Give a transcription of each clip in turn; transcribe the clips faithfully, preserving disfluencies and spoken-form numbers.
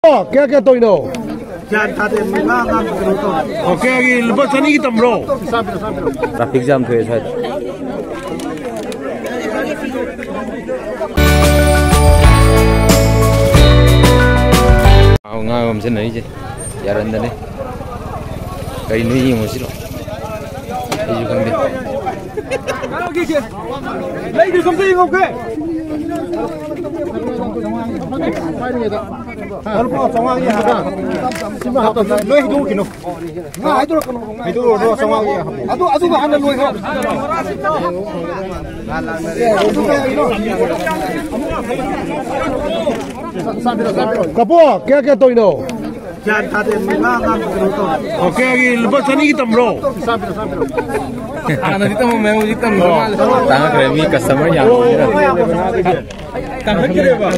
ꯑꯣ, ꯀꯌꯥ ꯀꯌꯥ ꯇꯧꯔꯤꯅꯣ? ꯒ꯭ꯌꯥꯟ ꯇꯥꯗꯦ, ꯃꯉꯥ ꯑꯉꯥꯡ ꯀꯩꯅꯣ ꯇꯧꯔꯦ꯫ ꯑꯣ, ꯀꯌꯥꯒꯤ? ꯂꯨꯄꯥ ꯆꯅꯤꯒꯤ ꯇꯝꯕ꯭ꯔꯣ? ꯇ꯭ꯔꯥꯐꯤꯛ ꯖꯥꯝ ꯊꯣꯛꯑꯦ ꯁ꯭ꯋꯥꯏꯗ꯫ ꯑꯥꯎ, ꯉꯥ ꯌꯣꯟꯕ ꯆꯠꯅꯔꯤꯁꯦ ꯌꯥꯔꯟꯗꯅꯦ꯫ ꯀꯔꯤꯅꯣ ꯌꯦꯡꯉꯨꯁꯤꯔꯣ? ꯑꯩꯁꯨ ꯈꯪꯗꯦ꯫ ꯂꯩꯗꯨꯁꯨ ꯑꯝꯇ ꯌꯦꯡꯍꯧꯒꯦ꯫ ꯂꯨꯄꯥ ꯆꯥꯝꯃꯉꯥꯒꯤ ꯍꯥꯏꯕ꯫ ꯂꯣꯏ ꯍꯩꯗꯣꯛꯈꯤꯅꯣ꯫ ꯉꯥ ꯍꯩꯗꯣꯔꯛꯀꯅꯣ꯫ ꯍꯩꯗꯣꯛꯑꯣ, ꯂꯨꯄꯥ ꯆꯥꯝꯃꯉꯥꯒꯤ ꯍꯥꯞꯄꯣ꯫ ꯑꯗꯨ, ꯑꯗꯨꯒ ꯍꯥꯟꯅ ꯂꯣꯏꯈ꯭ꯔꯣ꯫ ꯀꯥꯄꯣ, ꯀꯌꯥ ꯀꯌꯥ ꯇꯧꯔꯤꯅꯣ? ꯒ꯭ꯌꯥꯟ ꯇꯥꯗꯦ, ꯃꯉꯥ ꯑꯉꯥꯡ ꯀꯩꯅꯣ ꯇꯧꯔꯦ꯫ ꯑꯣ, ꯀꯌꯥꯒꯤ? ꯂꯨꯄꯥ ꯆꯅꯤꯒꯤ ꯇꯝꯕ꯭ꯔꯣ? ꯍꯥꯟꯅꯗꯤ ꯇꯝꯃꯝꯃꯦ, ꯍꯧꯖꯤꯛ ꯇꯝꯗ꯭ꯔ ꯃꯥꯜꯂꯦ꯫ ꯇꯥꯡꯈ꯭ꯔꯦ, ꯃꯤ ꯀꯁꯇꯃꯔ ꯌꯥꯝꯕꯅꯤꯅ꯫ ꯇꯥꯡꯈꯠꯈ꯭ꯔꯦꯕ꯫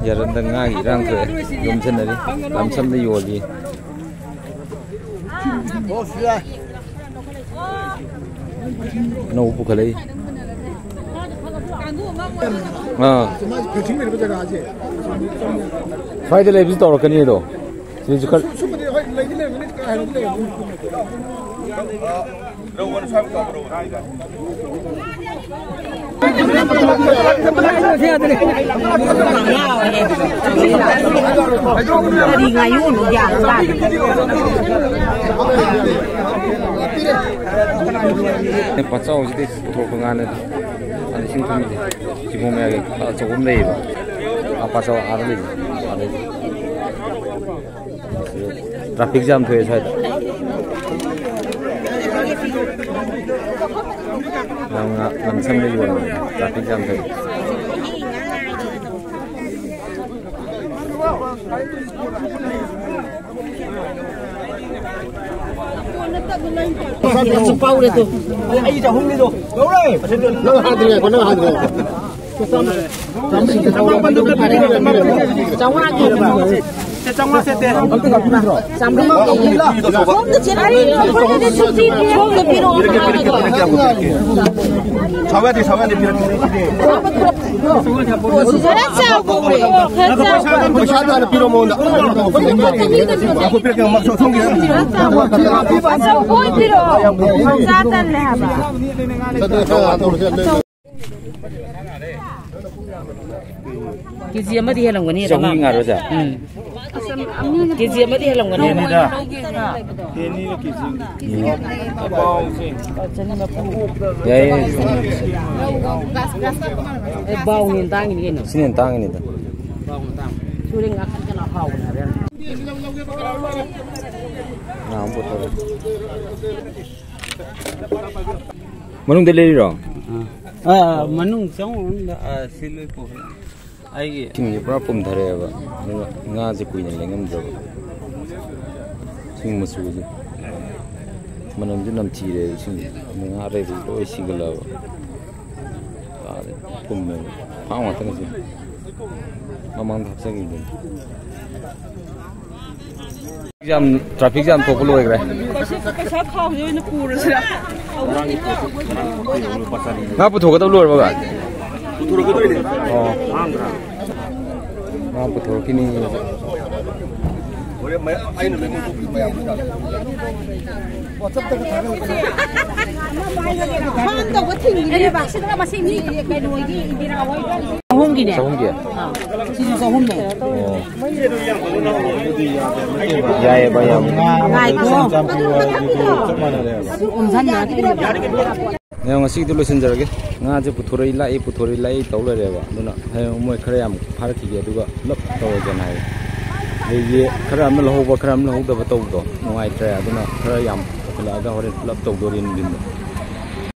ꯌꯥꯔꯟꯗ ꯉꯥꯒꯤ ꯏꯔꯥꯡ ꯊꯣꯛꯑꯦ꯫ ꯌꯣꯝꯁꯤꯟꯅꯔꯤ꯫ ꯂꯝꯁꯝꯗ ꯌꯣꯜꯂꯤ꯫ ꯑꯅꯧꯕ ꯄꯨꯈꯠꯂꯛꯏ꯫ ꯑꯥ꯫ ꯁ꯭ꯋꯥꯏꯗ ꯂꯩꯕꯁꯤ ꯇꯧꯔꯛꯀꯅꯤ ꯑꯗꯣ꯫ ꯁꯤꯁꯨ ꯈꯔ ꯀꯔꯤ ꯉꯥꯌꯣꯟꯅꯣ ꯒ꯭ꯌꯥꯟ ꯇꯥꯗꯦ꯫ ꯄꯥꯆꯥꯎꯁꯤꯗꯤ ꯄꯨꯊꯣꯔꯛꯄ ꯉꯥꯅꯦ꯫ ꯑꯗ ꯏꯁꯤꯡ ꯊꯨꯝꯃꯤꯁꯦ꯫ ꯆꯤꯡꯈꯣꯡ ꯃꯌꯥꯒꯤ ꯑꯆꯧꯕ ꯑꯃ ꯂꯩꯌꯦꯕ꯫ ꯑꯥ, ꯄꯥꯆꯥꯎ ꯑꯥꯗ ꯂꯩꯕ꯫ ꯑꯥꯗ ꯂꯩꯕ꯫ ꯇ꯭ꯔꯥꯐꯤꯛ ꯖꯥꯝ ꯊꯣꯛꯑꯦ ꯁ꯭ꯋꯥꯏꯗ꯫ ꯌꯥꯝꯅ ꯂꯝꯁꯝꯗ ꯌꯣꯟꯕꯅꯦ, ꯇ꯭ꯔꯥꯐꯤꯛ ꯖꯥꯝ ꯊꯣꯛꯑꯦ꯫ ꯄꯥꯎꯔꯦ ꯇꯨ꯫ ꯑꯩ ꯆꯍꯨꯝꯅꯤꯗꯣ꯫ ꯂꯧꯔꯦ꯫ ꯅꯪ ꯍꯥꯟꯗ꯭ꯔꯤ ꯉꯥꯏꯈꯣ, ꯅꯪ ꯍꯥꯟꯗ꯭ꯔꯤ ꯉꯥꯏꯈꯣ꯫ ꯆꯥꯝꯃꯉꯥꯒꯤ꯫ ꯆꯥꯝꯃꯉꯥ ꯁꯦꯠꯇꯦ꯫ ꯁꯣꯝꯗ ꯆꯦꯟꯅꯔꯤ꯫ ꯁꯣꯝꯗ ꯄꯤꯔꯛꯑꯣ꯫ ꯁꯥꯎ ꯌꯥꯗꯦ, ꯁꯥꯎ ꯌꯥꯗꯦ, ꯄꯤꯔꯛꯀꯦ꯫ ꯈꯔ ꯆꯥꯎꯕ ꯎꯔꯦ꯫ ꯈꯔ ꯆꯥꯎꯕ꯫ ꯄꯩꯁꯥꯗꯣ ꯍꯥꯟꯅ ꯄꯤꯔꯣ ꯃꯉꯣꯟꯗ꯫ ꯉꯥꯏꯈꯣ, ꯄꯤꯔꯛꯀꯦ, ꯁꯣꯝꯒꯤ꯫ ꯈꯔ ꯆꯥꯎꯕ ꯑꯣꯏ ꯄꯤꯔꯛꯑꯣ꯫ ꯃꯆꯥ ꯇꯜꯂꯦ ꯍꯥꯏꯕ꯫ ꯀꯦꯖꯤ ꯑꯃꯗꯤ ꯍꯦꯜꯂꯝꯒꯅꯤ꯫ ꯆꯍꯨꯝꯒꯤ ꯉꯥꯔꯣ, ꯑꯣꯖꯥ? ꯎꯝ꯫ ꯀꯦꯖꯤ ꯑꯃꯗꯤ ꯍꯦꯜꯂꯝꯒꯅꯤ꯫ ꯍꯦꯟꯅꯤꯗ꯫ ꯍꯦꯟꯅꯤꯗ ꯀꯦꯖꯤ ꯑꯃꯗꯤ꯫ ꯌꯥꯏꯌꯦ꯫ ꯑꯦ, ꯕꯥꯎꯅ ꯍꯦꯟꯅ ꯇꯥꯡꯉꯤꯅꯤ ꯀꯩꯅꯣ꯫ ꯁꯤꯅ ꯍꯦꯟꯅ ꯇꯥꯡꯉꯤꯅꯤꯗ꯫ ꯁꯨꯔꯦ ꯉꯥ ꯀꯟ ꯀꯟꯅ ꯍꯥꯎꯕꯅꯦ ꯍꯥꯏꯕ ꯌꯥꯝ꯫ ꯉꯥ ꯑꯃ ꯄꯨꯊꯣꯔꯛꯑꯦ꯫ ꯃꯅꯨꯡꯗ ꯂꯩꯔꯤꯔꯣ? ꯑꯥ, ꯃꯅꯨꯡ ꯆꯪꯉꯨꯔꯅꯨꯗ, ꯑꯥ, ꯁꯤ ꯂꯣꯏ ꯄꯨꯈ꯭ꯔꯦ꯫ ꯑꯩꯒꯤ ꯏꯁꯤꯡꯁꯦ ꯄꯨꯔꯥ ꯄꯨꯝꯊꯔꯛꯑꯦꯕ, ꯑꯗꯨꯅ ꯉꯥꯁꯦ ꯀꯨꯏꯅ ꯂꯩꯉꯝꯗ꯭ꯔꯕ꯫ ꯏꯁꯤꯡ ꯃꯆꯨꯁꯦ, ꯃꯅꯝꯁꯨ ꯅꯝꯊꯤꯔꯦ ꯏꯁꯤꯡꯁꯦ, ꯑꯗꯨ ꯉꯥ ꯑꯔꯩꯕ ꯂꯣꯏ ꯁꯤꯒꯠꯂꯛꯑꯕ꯫ ꯀꯥꯗ ꯄꯨꯝꯃꯦꯕ, ꯐꯥꯝ ꯉꯥꯛꯇꯅꯤ ꯁꯤ꯫ ꯃꯃꯥꯡꯗ ꯍꯥꯞꯆꯈꯤꯕꯗꯨꯅꯤ꯫ ꯖꯥꯝ, traffic jam ꯊꯣꯛꯄ ꯂꯣꯏꯈ꯭ꯔꯦ꯫ ꯄꯩꯁꯥ, ꯄꯩꯁꯥ ꯈꯥꯎꯁꯦ ꯑꯣꯏꯅ ꯄꯨꯔꯁꯤꯔꯥ? ꯉꯥ ꯄꯨꯊꯣꯛꯀꯗꯕ ꯂꯣꯏꯔꯕ, ꯚꯥꯏ? ꯄꯨꯊꯣꯔꯛꯀꯗꯣꯏꯅꯦ꯫ ꯑꯣ꯫ ꯉꯥ ꯄꯨꯊꯣꯔꯛꯈꯤꯅꯤ꯫ ꯍꯣꯔꯦꯟ ꯃꯌꯥꯝ ꯑꯩꯅ ꯂꯣꯏ ꯉꯧꯊꯣꯛꯄꯤꯌꯨ ꯃꯌꯥꯝꯗꯨꯗ꯫ ꯐꯥꯝ ꯇꯧꯕ ꯊꯤꯡꯉꯤꯅꯦꯕ꯫ ꯁꯤꯗ ꯃꯁꯤ ꯃꯤ ꯀꯩꯅꯣꯒꯤ ꯏꯟꯗꯤꯔꯥ ꯍꯣꯏ꯫ ꯆꯍꯨꯝꯒꯤꯅꯦ꯫ ꯆꯍꯨꯝꯒꯤ? ꯑꯥ꯫ ꯁꯤꯁꯨ ꯆꯍꯨꯝꯅꯦ꯫ ꯑꯣ꯫ ꯌꯥꯏꯌꯦ, ꯚꯥꯏ, ꯌꯥꯝ꯫ ꯉꯥꯏꯈꯣ꯫ ꯌꯦꯡꯉꯣ, ꯉꯁꯤꯒꯤꯗꯤ ꯂꯣꯏꯁꯤꯟꯖꯔꯒꯦ꯫ ꯉꯥꯁꯦ ꯄꯨꯊꯣꯔꯛꯏ ꯂꯥꯛꯏ, ꯄꯨꯊꯣꯔꯛꯏ ꯂꯥꯛꯏ ꯇꯧ ꯂꯩꯔꯦꯕ꯫ ꯑꯗꯨꯅ ꯍꯌꯦꯡ ꯃꯣꯏ ꯈꯔ ꯌꯥꯝ ꯐꯥꯔꯛꯈꯤꯒꯦ, ꯑꯗꯨꯒ ꯄꯨꯂꯞ ꯇꯧꯔꯒꯦꯅ ꯍꯥꯏꯌꯦ꯫ ꯑꯗꯒꯤ ꯈꯔ ꯑꯃꯅ ꯂꯧꯍꯧꯕ, ꯈꯔ ꯑꯃꯅ ꯂꯧꯍꯧꯗꯕ ꯇꯧꯕꯗꯣ ꯅꯨꯡꯉꯥꯏꯇ꯭ꯔꯦ꯫ ꯑꯗꯨꯅ ꯈꯔ ꯌꯥꯝ ꯄꯨꯈꯠꯂꯛꯑꯒ ꯍꯣꯔꯦꯟ ꯄꯨꯂꯞ ꯇꯧꯗꯣꯔꯤ ꯅꯨꯡꯊꯤꯟꯗꯣ꯫